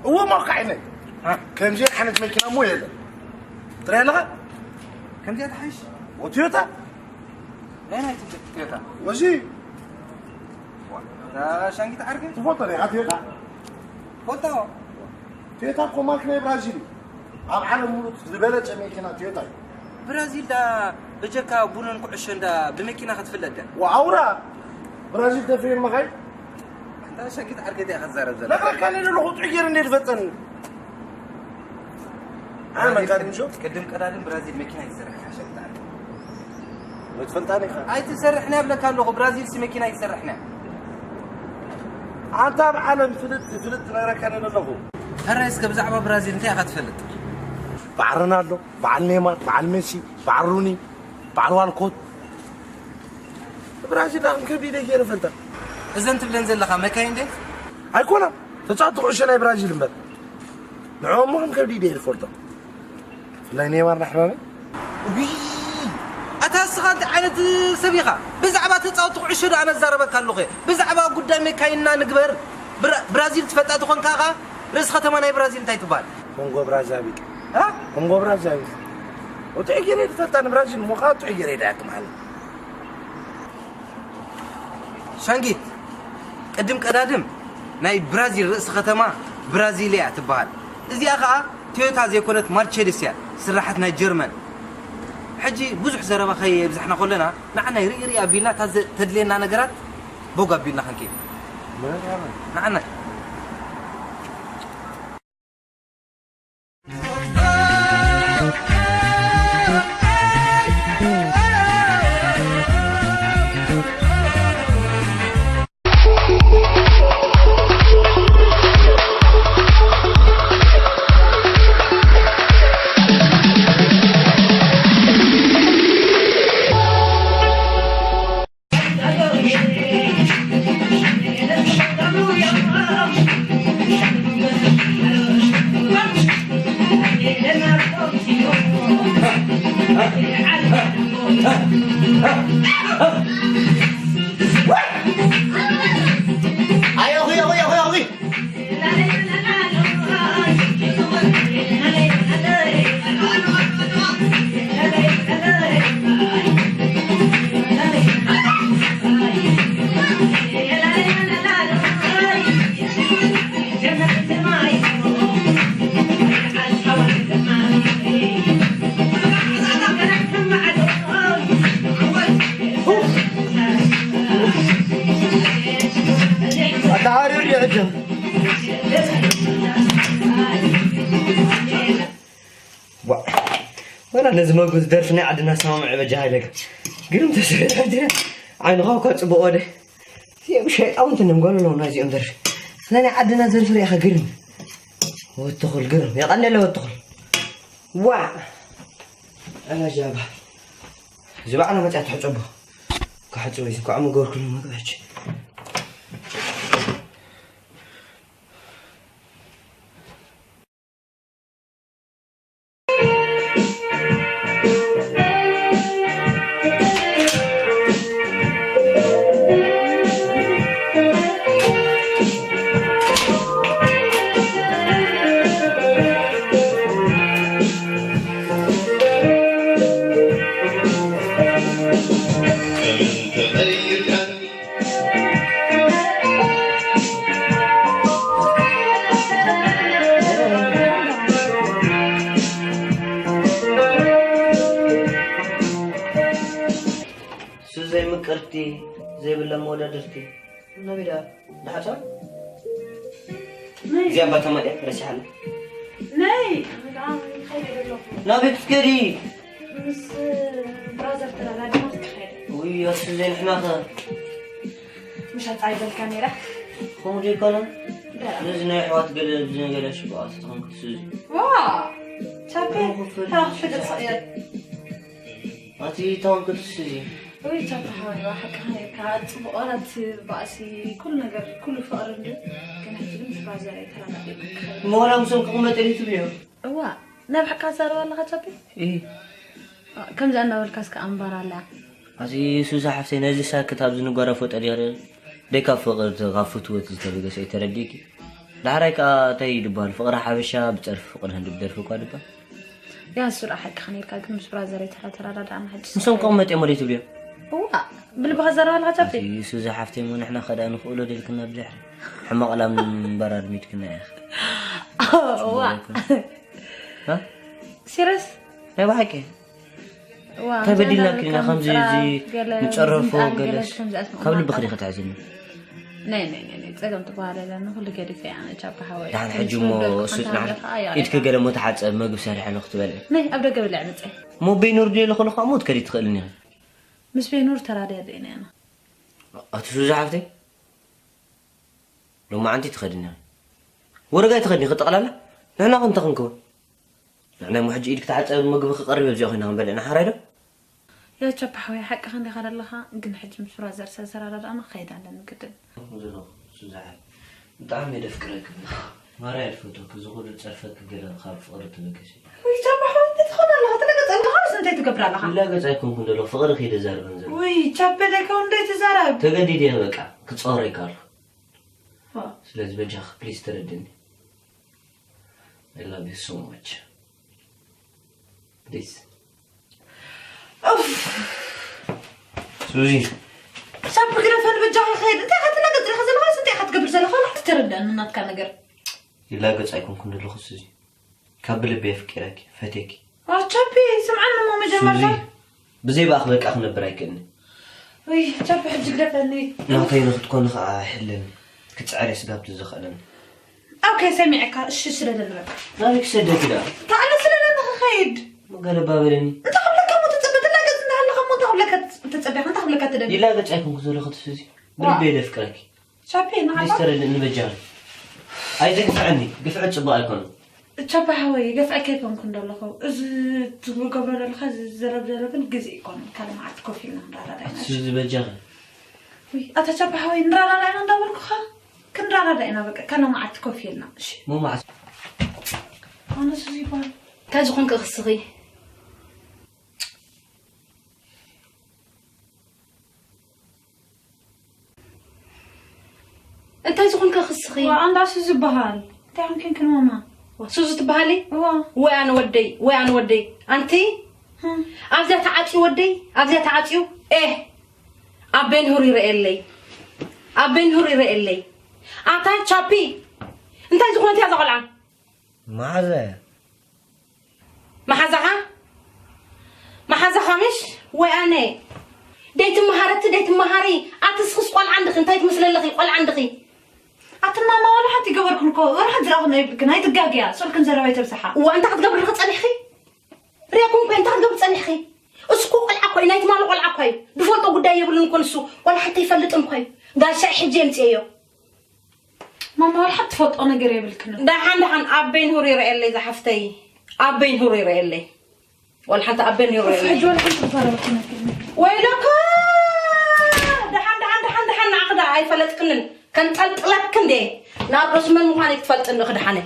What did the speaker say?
እዎ፣ ማወቅ ዓይነይ። አ? ከምዚ ዓይነት መኪና እሞ የለን። ትርኢ ኣለኻ? ከምዚኣ ትሓይሽ? ቶዮታ። ናይ ናይ ቶዮታ። ወዚ። ዋ፣ እዛ ሻንጊት ዓርከይ? ትፈልጦ ዶ ኢኻ ቶዮታ? ፈልጦ። ቶዮታ እኮ ማርክ ናይ ብራዚል እዩ። ኣብ ዓለም ሙሉእ ዝበለጸ መኪና ቶዮታ እዩ። ብራዚል ዳ ብጀካ ቡንን ኩዕሾን ዳ ብመኪና ክትፍለጥ ዳ? ወኣውራ ብራዚል ተፍርየን መኻይን። ኣንታ ሸቂጥ ዓርከይ እንታይ ኢኻ ትዛረብ ዘለኻ? ነግረካ እየ ዘለኹ፣ ጥዑይ ገይረ እንደ ዝፈልጠኒ። ኣነ መካኒክ ምሾ? ቅድም ቀዳድም ብራዚል መኪና ይሰርሕ ሸቂጥ ዓርከይ። ኣይትፈልጣን ኢኻ። ኣይትሰርሕን እያ ብለካ ኣለኹ፣ ብራዚልሲ መኪና ይሰርሕን እያ። ኣንታ ኣብ ዓለም ፍልጥ፣ ፍልጥ ነግረካ እየ ዘለኹ። ሕራይ እስከ ብዛዕባ ብራዚል እንታይ ኢኻ ትፈልጥ? በዓል ሮናልዶ፣ በዓል ኔይማር፣ በዓል ሜሲ፣ በዓል ሩኒ፣ በዓል ዋልኮት። ብራዚል ዳኣ ከም ከቢደ ገይረ ፈልጠ። እዘን ትብለን ዘለኻ መካይን ድየን? ኣይኮና፣ ተጻወቲ ኩዕሾ ናይ ብራዚል እምበር። ንዕኦም ከም ከቢደ ገይረ ፈልጦ። ብፍላይ ኔይማር ንሕማመይ። ውይ፣ ኣታ እስኻ እንታይ ዓይነት ሰብ ኢኻ? ብዛዕባ ተጻወቲ ኩዕሾ ዶ ኣነ እዛረበካ ኣለኹ? ብዛዕባ ጉዳይ መካይንና ንግበር። ብራ-፣ ብራዚል ትፈልጣ ተኾንካ ኸኣ ርእሲ ከተማ ናይ ብራዚል እንታይ ትበሃል? ኮንጎ ብራዛቪል። እ? ኮንጎ ብራዛቪል። ወጥዒ ገይረ ይፈልጣ ንብራዚል እሞ ኸኣ ጥዑይ ገይረ ይድኣክም ኣነ። ሻንጊት፣ ቅድም ቀዳድም ናይ ብራዚል ርእሲ ከተማ ብራዚልያ ትበሃል። እዚኣ ኸኣ ቶዮታ ዘይኮነት ማርቸዲስ እያ፣ ስራሓት ናይ ጀርመን። ሕጂ ብዙሕ ዘረባ ከየብዛሕና ከለና፣ ንዓናይ ርኢ ርኢ ኣቢልና እታ ዘ-፣ ተድልየና ነገራት ቦግ ኣቢልና ክንከይድ። መርሓባ። ንዓናይ። ኣታ ሃሪር ይዕጀብ። ዋ፣ ወላ ነዚ መጉ ዝደርፊ ናይ ዓድና ሰማምዐ በጃ ሃይለካ። ግርም ተስርሕ ሕጂ ዓይንኻ እኳ ጽቡቕ ወደ። እዚኦም ሸይጣውንቲ እዮም ጓል ኣለዎም ናይዚኦም ደርፊ። ናይ ዓድና ደርፊ ርኢኻ ግርም። ወትኹል ግርም። የቐንየለ ወትኹል። ዋ! ኣነ ጃባ። እዚ ባዕላ መጽያ ትሕጸቦ። ክሕጽቦ እዩ። እንኳዕ መገበርኩሉ መግቢ ሕጂ። ሱዘይ ምቅርቲ ዘይብላ መወዳድርቲ። ናበይ ደኣ? ደሓር ሰው? ነይ። እዚኣ እባ ተማልያ ረሲሓላ። ነይ። ብጣዕሚ ይኸይድ ኣለኹ። ናበይ ክትከዲ? ምስ ብራዘር ተላላዲና ክትከይድ። ውይ፣ ኣሱ ዘይንሕናኸ? ምሽ ኣጻይ በልካ ነይረ። ከምኡ ዘይኮነ? ደኣ። ነዚ ናይ ኣሕዋት ገለ ብዝነገረ ሽቡቓት ተኾንኩ ትስዚ። ዋ! ቻፔ፣ ከምኡ ክፍል። ታኽ ፍቅር ሰዕየት። ኣቲ ታውን ክትስዚ። ወይ ቻፕ ሓወይ፣ ሓቅኻ ነርካ። ጽቡቕ፣ ኣራት ባእሲ፣ ኩሉ ነገር፣ ኩሉ ፍቕሪ እንዱ። ግን ሕጂ ግን ብራዘር ኣይተራዳእ። ሞራ ምስኦም ክቕመጥ እየ ትብልዮ? እዋ፣ ናብ ሓቅካ ትዛረብ ኣለኻ ቻፕ? እይ። ከምዚ እናበልካ እስከ ኣንባር ኣላ። ኣቲ ሱዛ ሓፍተይ፣ ነዚ ሳክት ኣብዚ ንጓራ ፈጠር ይኽእል። ደይ ካብ ፍቕርቲ፣ ካብ ፍትወት ዝተበገሰ እዩ፣ ተረዲእኪ? ዳሕራይ ከኣ እንታይ እዩ ዝበሃል? ፍቕሪ ሓበሻ ብጸርፊ ፍቕሪ ህንዲ ብደርፊ እኳ ድባ። ያ እሱ ደኣ ሓቅኻ ነርካ፣ ግን ምስ ብራዘረይ ተራ ተራዳዳእና ሕጂ። ንሶም ከምኡ መጤሞ ደይ ትብልዮ? እዋ፣ ብልብኻ ዘረባልካ ቻፒ። እሱ ዝሓፍተይ እሞ ንሕና ከዳ ንኽእሎ ደልክና ብድሕሪ ሕማቕ ላም እምበር ኣድሚትክና ኢኻ። እዋ። እ? ሲረስ ናይ ብሓቂ እዋ፣ እንታይ በዲልናኪ ኢና ከም ከምዚ ምጽራፍ እዚ ገለ ንጸረፎ ምዝንጣል ገለስ ገለ ከምዚ ኣስምዑ ካብ ልብኺ ማዕበል። ዲኺ ትሕዝኒ? ናይ ናይ ናይ ናይ ጸገም ትበሃል የለን፣ ንኹሉ ገዲፈ እያ ነቻ ብሓወይ። ደሓን ሕጂ እሞ እሱ ጽናሕ ኢድኪ ገለ እሞ ተሓጸብ፣ መግቢ ሰሪሐ ኣለኹ ትበልዒ። ናይ ኣብ ደገ ብልዕ ምጸ እሞ በይኑር ድየ ኣለኹ ንኻ እሞ ትከዲ ትኽእልኒ ኢኺ። ምስ በይኑር ተራድያ ርኢና ኢና። ኣቲ ሱዚ ሓፍተይ፣ ሎማዓንቲ ትኸድኒ ኢኺ። ወረጋይ ትኸድኒ ኢኺ ጠቕላላ። ንሕና ክንተ ክንከውን? ንሕና እሞ ሕጂ ኢድኪ ተሓጸብ፣ ምግቢ ክቐርብ ኣብዚኣ ኮይና ክንበልዕ ንሓራይ ዶ? ያቻ ብሓወይ ሓቅኻ እንዲኻ ዘለኻ፣ ግን ሕጂ ምስ ብራዘር ሰሰራዳዳእና ክኸይድ ኣለኒ ግድን። ሱዚ ሓፍተይ፣ ብጣዕሚ እየ ደፍቅረኪ። ማራ እየ ዝፈትወኪ። እዚ ኩሉ ጸርፈኪ ገለ ካብ ፍቕሪ ተበገሲ። ወይ ቻፓ ሓወይ እንታይ ትኾን ኣለኻ? ትለገጸ ኣለኻ ወይስ እንታይ ትገብር ኣለኻ? ይላገጽ ኣይኮንኩን ዘሎ፣ ፍቕሪ ከይደ ዛርበን ዘሎ። ወይ ቻፓ ደካ እንታይ ትዛረብ? ተገዲደ እየ በቃ፣ ክጸወረካ ኣለኹ። ዋ። ስለዚ በጃኺ ፕሊዝ ተረድኒ። I love you so much. Please. ኡፍ። ሱዚ፣ ቻፓ ግደፈኒ በጃኻ ከይድ። እንታይ ኢኻ ትለገጽ ኢኻ ዘለኻ? እንታይ ኢኻ ትገብር ዘለኻ? ትተረድኣኒ ናትካ ነገር። ይላገጽ ኣይኮንኩን ዘለኹ ሱዚ። ካብ ብልቢ የፍቅረኪ፣ ፈትየኪ። ዋ ቻፒ ስምዓኒ እሞ ሱዚ፣ መጀመርታ። ብዘይ ብኣኽ በቃ ክነብር ኣይክእልኒ። ወይ ቻፒ ሕጂ ግደፈኒ። ናተይ ንክትኮኒ ከዓ ኣይሕልን። ክጽዕር እየ ስጋብ ትዝኽእለኒ። ኦኬ ሰሚዐካ። እሺ ስለለኒ በቃ። ናበይ ክሰደኪ ደኣ? ታኣለ ስለለኒ ክኸይድ። መገለባ በለኒ። እንታይ ክብለካ እሞ ትጽበ? ትላገጽ እንዳሃለኻ እሞ እንታይ ክብለካ ትጸቢኻ? እንታይ ክብለካ ትደሊ? ይላገጽ ኣይኮንኩ ዘለኹ ሱዚ። ብልቢ የፍቅረኪ። ቻፒ ንዓኻ ፕሊዝ ተረድእኒ በጃኺ። ኣይትግፍዐኒ። ግፍዒ ጽቡቕ ኣይኮነን። ቻፓ ሓወይ ገፍዐካ ኣይኮንኩን ዘለኹ። እዚ ትገብሮ ዘለኻ ዝዘረብ ዘሎ ግን ግዜ ኣይኮነን። ካልእ መዓልቲ ኮፍ ኢልና ንራዳዳ ኢና። ሱዚ በጃኺ። ውይ ኣታ ቻፓ ሓወይ ንራዳዳ ኢና እንዳበልኩኻ ክንራዳዳ ኢና። በቃ ካልእ መዓልቲ ኮፍ ኢልና እሺ። ሞ መዓስ? ኣነ ሱዚ ይበሃል። እንታይ ዝኾንከ ክስኺ? እንታይ ዝኾንከ ክስኺ? ዋ ኣንዳ ሱዚ ይበሃል። እንታይ ኾንክን ክንመማ? ሱዚ ትበሃሊ? እዋ ወይ ኣነ ወደይ፣ ወይ ኣነ ወደይ። ኣንቲ ኣብዚያ ተዓፅዩ ወደይ፣ ኣብዚያ ተዓፅዩ። ኤህ ኣብ ቤንሁር ይረኤለይ፣ ኣብ ቤንሁር ይረኤለይ። ኣታ ቻፒ እንታይ ዝኾነት እያ እዛ ቆልዓ? መሓዛ እያ። መሓዛኻ መሓዛኻ ምሽ ወይ ኣነ ደይትመሃረቲ ደይትመሃሪ። ኣትስኽስ ቆልዓ እንድኺ እንታይ ትመስለለኺ ቆልዓ እንድኺ። ኣቲ ማማ ዋላ ሓንቲ ይገበርኩን እኮ ወላ ሓንቲ ዝረኣኹን ኣይብልክን ኣይትጋግያ። ሶልክን ዘረባ ይተብዝሓ። እዋ እንታይ ክትገብሪ ዲኺ ጸኒሕኺ? ሪኣኩም እኮ እንታይ ክትገብሪ ጸኒሕኺ? እሱ እኮ ቆልዓ እኮ እዩ ናይ ትማሊ ቆልዓ እኮ እዩ። ዝፈልጦ ጉዳይ የብሉን እኮ ንሱ ዋላ ሓንቲ ኣይፈልጥን እኮ እዩ። ጋሻ ሕጂ የምጽኤዮ። ማማ ዋላ ሓንቲ ትፈልጦ ነገር የብልክን። ደሓን ደሓን ኣብ ቤንሁር ይረኤለይ ዝሓፍተይ ኣብ ቤንሁር ይረኤለይ። ዋላ ሓንቲ ኣብ ቤንሁር ይረኤለይ። ሕጂ ዋላ ሓንቲ ትዛረበ ኣይኮነትን። ወይለኮ ደሓን ደሓን ደሓን ደሓን ንዓኺ ደኣ ኣይፈለጥክንን። ከንጠልጥለክ እንዴ ናብ ርእሲ መን ምዃነይ ክትፈልጥኒ ኢኺ ደሓነ።